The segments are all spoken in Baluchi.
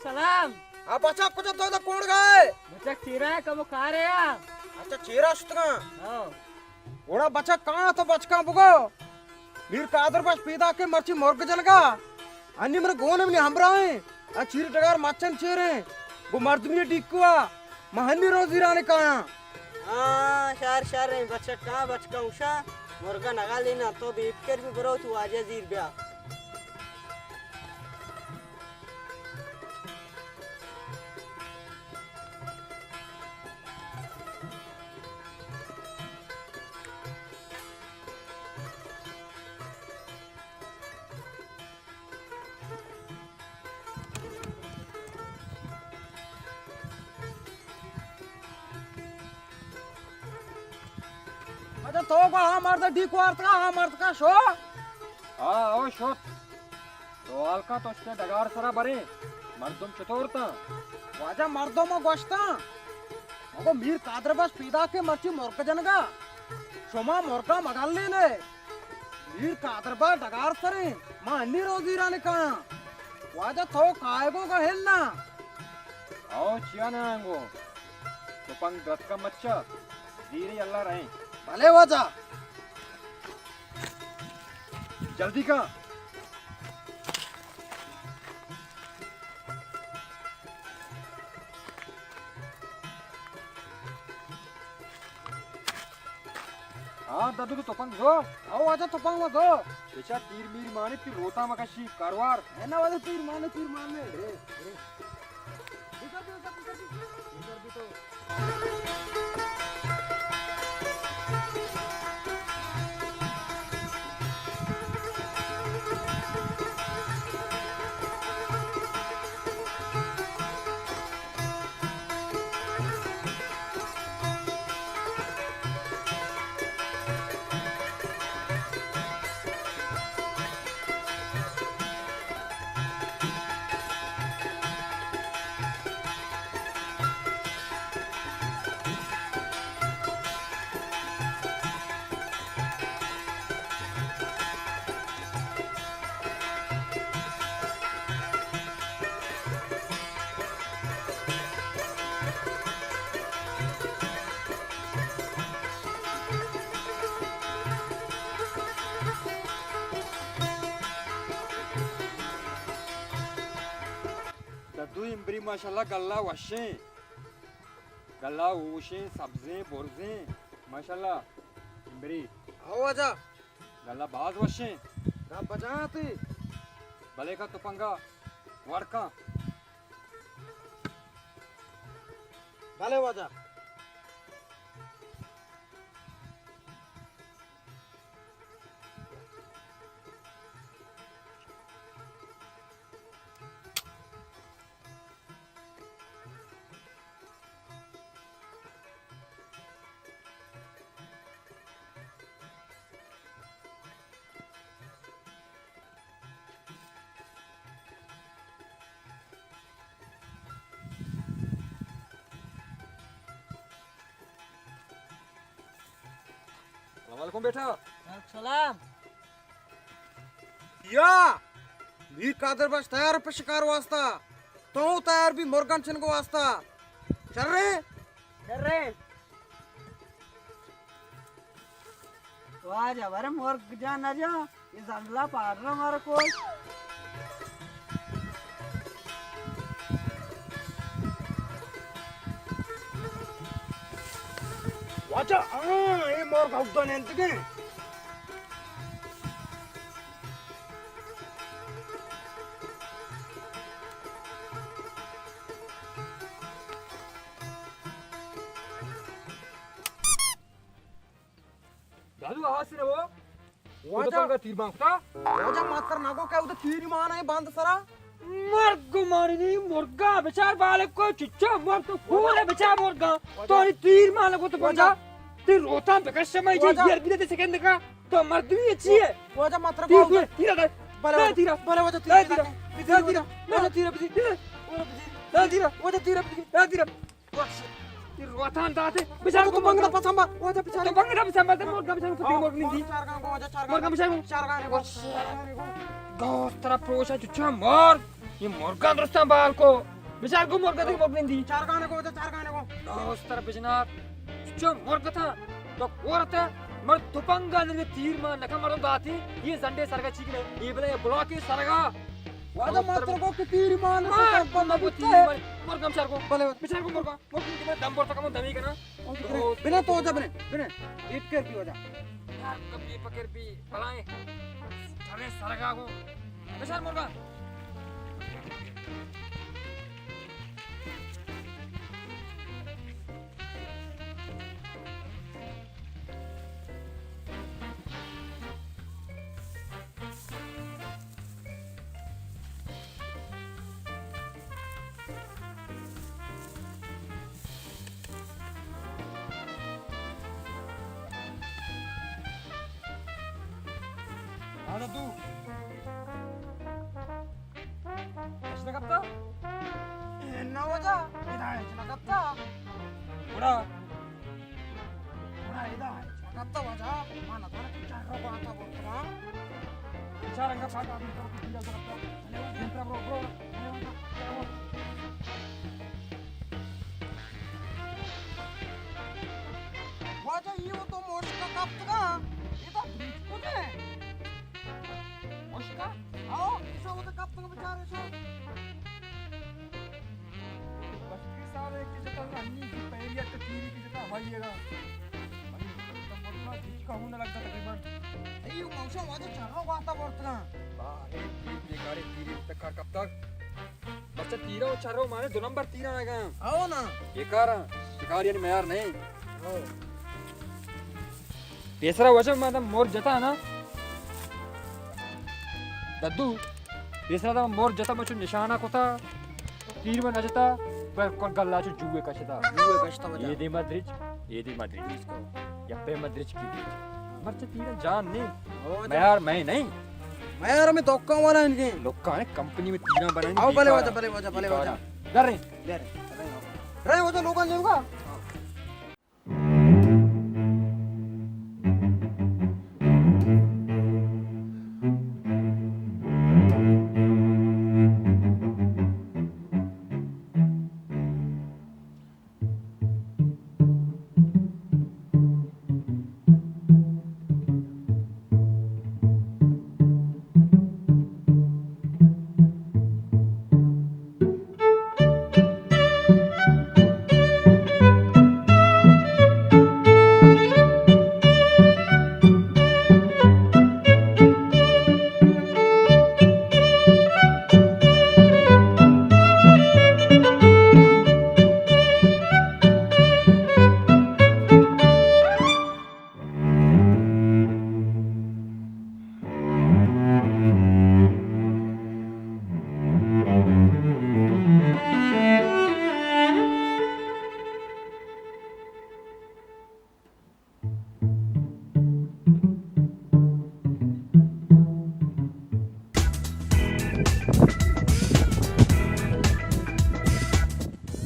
سلام۔ ہاں بچک، کجا تو دا کوڑ گئے؟ بچک چیرا کمو کارے آ۔ اچھا، چیرا شتگاں۔ ہاں۔ گڑا بچک کہاں تو بچکاں بگو؟ میر قادر بخش پیداک ایں مرچی مرگ جنگا۔ انی من گون منی ہمراہ ایں۔ آ چیر ڈگار مچن چیریں۔ گو مردمی ڈیکوا۔ من ہنی روزی رانے کایاں۔ ہاں، شر شر ایں بچک، ہاں بچکاں اوشا۔ مرگا نگا لینا، تو بے فکر بی، برو تو واجہ زیر بیا۔ اچھا، تو کو ہاں مرد ڈیک وارتگا، ہاں مرد کا شو؟ ہاں، او شوت۔ تو حال کا تو اشتے ڈگار سرا برے، مردم چطور تاں؟ واجہ، مردم گوشتاں، مگو میر قادر بخش پیداک ایں مرچی مرگ جنگا، شما مرگا مگل لینے۔ میر قادر بخش ڈگار سریں، ما انی روزی رانے کایاں۔ واجہ تو کائے گو گا ہل نا؟ او چیا نہ آنگو، تپنگ درتکا مچا، زیرے اللہ رہیں۔ بلے واجہ۔ جلدی کن۔ ہاں ددو، تو تپنگ زو؟ او واجہ، تپنگ ما زو۔ بچا تیر میر مانے، تیر روتا مکشی کاروار۔ ہے نا واجہ، تیر مانے، تیر مانے۔ ددو، امبری ماشاءاللہ گلہ وشیں، گلہ ہوشیں، سبزیں، برزیں، ماشاءاللہ۔ امبری۔ ہو واجہ۔ گلہ باز وشیں۔ گپ بجاں تئی۔ بلے کا تپنگا وڑ کن۔ بلے واجہ۔ السلام علیکم بیٹا۔ وعلیکم السلام۔ یا میر قادر بخش تیار پہ شکار واسطہ، تو تیار بی مرگان چنگو واسطہ۔ شرے؟ شرے۔ واجہ، بارے مرگ جان نہ جا، یہ زنگلا پاڈر مارا کوئی۔ واجہ، ہاں، اے مرگ اودا نندگے۔ دادو، آس نہ ہو۔ واجہ۔ تو پنگا تیر مان کتا؟ واجہ، ماتر نگو کہ اود تیر مان ہے بند سرا۔ مرگ مانی نہیں، مرگا بچار بالک کو چچا، مرگ تو پورے بچار مرگا۔ واجہ۔ تو تیر مان لگو تو پنگا۔ واجہ۔ تیر روتا بکش میں جی واجہ۔ یر بھی دے سکند کا۔ تو مردمی اچھی ہے۔ واجہ، ماتر تیر، تیر، تیر دے۔ بلے واجہ۔ تیر۔ بلے واجہ، تیر۔ تیر۔ تیر۔ واجہ، تیر۔ تیر۔ واجہ، تیر۔ تیر۔ واجہ، تیر۔ تیر۔ تیر روتان داتے۔ بچار تو بنگلہ پسند با۔ واجہ بچار۔ تو بنگلہ پسند با، مرگا بچار، پتی مرگ نہیں دی۔ مرگا بچار۔ مرگا بچار۔ دوست ترا پروشا چچا مار۔ یہ مرگا درستان بال کو۔ بچار گوں مرگ ءَ، مرگ نندی۔ چارگانے گوں، چارگانے گوں۔ دوست تر بجنات، چو مرگ تھا، تو کور تھا، مر تپنگا نے تیر مان نکا مردم داتی، یہ زنڈے سرگا چیک نے، یہ بلا، یہ بلاکے سرگا۔ واجہ ماتر کو کہ تیر مان، مار، مار کو تیر مان، مرگم چار کو۔ بلے۔ بچار کو مرگا، مرگم کہ دم بورتا کم دمی کنا۔ بنا تو واجہ بنے، بنے۔ ایپ کر بھی واجہ۔ یار کبھی پکر بھی بلائیں۔ چلے سرگا کو۔ بچار مرگا۔ آ ددو۔ ہچ نہ کپتا؟ اے نہ واجہ، ادا ہچ نہ کپتا۔ گڑا؟ گڑا ادا ہچ نہ کپتا واجہ، ما نہ زاناں کہ چرو گواتا برتگا۔ بچار انگا پاک آدمی تو کیا گواتا۔ چلے وہ برو، برو، برو۔ واجہ یہ وہ تو موشکا کپتگا، یہ تو بریچ کو دے۔ موشکا؟ آؤ، ایسا وہ تو کپتگا بچار ایسا۔ بس کے سال ہے کہ جتا انی کی پہلی اٹ تیری کی جتا ہوائی ہے گا۔ بھائی، تو مرنا بریچ کا ہونا لگتا تقریباً۔ اے، یہ موشا واجہ چرو گواتا برتگا۔ باہ، اے، تیر بیکارے، تیر تک کار کپتگ۔ بچہ تیرا و چرو مانے دو نمبر تیرا نگا۔ او نا۔ بیکارا۔ شکاریانی معیار نہیں۔ او۔ پیسرا وجہ ما دم مور جتا نا۔ ددو۔ پیسرا دم مور جتا مچو نشانہ کتا۔ تیر من نجتا۔ پر کل گلا چو جوئے کشتا۔ جوئے کشتا وجہ۔ یہ دے مدرج۔ یہ دے مدرج۔ یا پہ مدرج کی دے۔ مرچہ تیرا جان نہیں۔ او وجہ۔ معیار میں نہیں۔ میں یار، ہمیں دکان والا ان کے۔ دکان ہے، کمپنی میں تیرا بنائیں۔ آؤ، بلے واجہ، بلے واجہ، بلے واجہ۔ ڈر رہے۔ ڈر رہے۔ رہے واجہ، لوگاں لے گا۔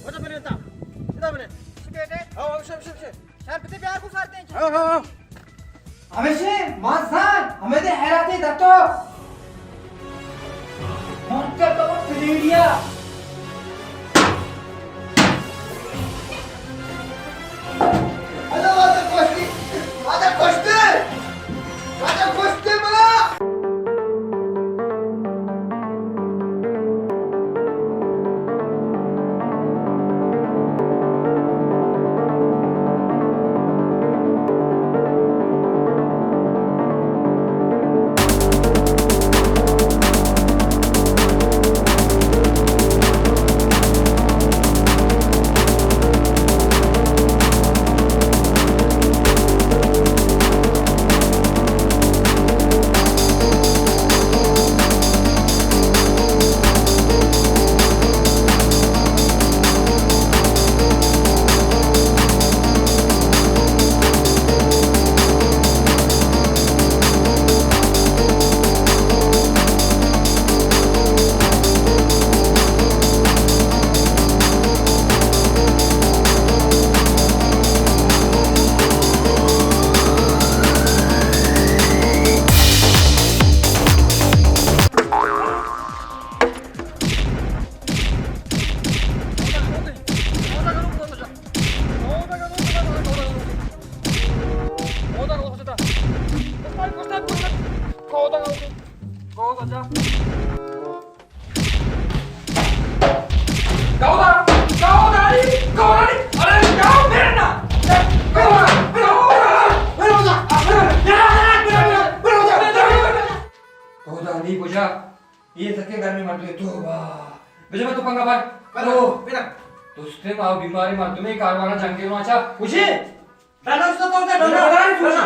واجہ بنے تا، سیدھا بنے۔ شکریہ۔ ہاں، ہاں، شب، شب، شب۔ شربتے بیار کو سارتے ہیں۔ ہاں، ہاں، ہاں۔ ہمیشہ مازان، ہمیں دے حیراتے دتو۔ مونتر تو پلیڈیا۔ کہودا، کہودا علی، کہودا علی، ارے کہو میرے نا، کہودا، کہودا، کہودا علی کجا؟ یہ تکے گرمی مردمے، توبہ۔ بجا تو پنگا بار۔ تو دوستے ما بیماری مردمے کاروان جنگے نو اچا۔ خوشی؟ ڈنس تو تو ڈنس۔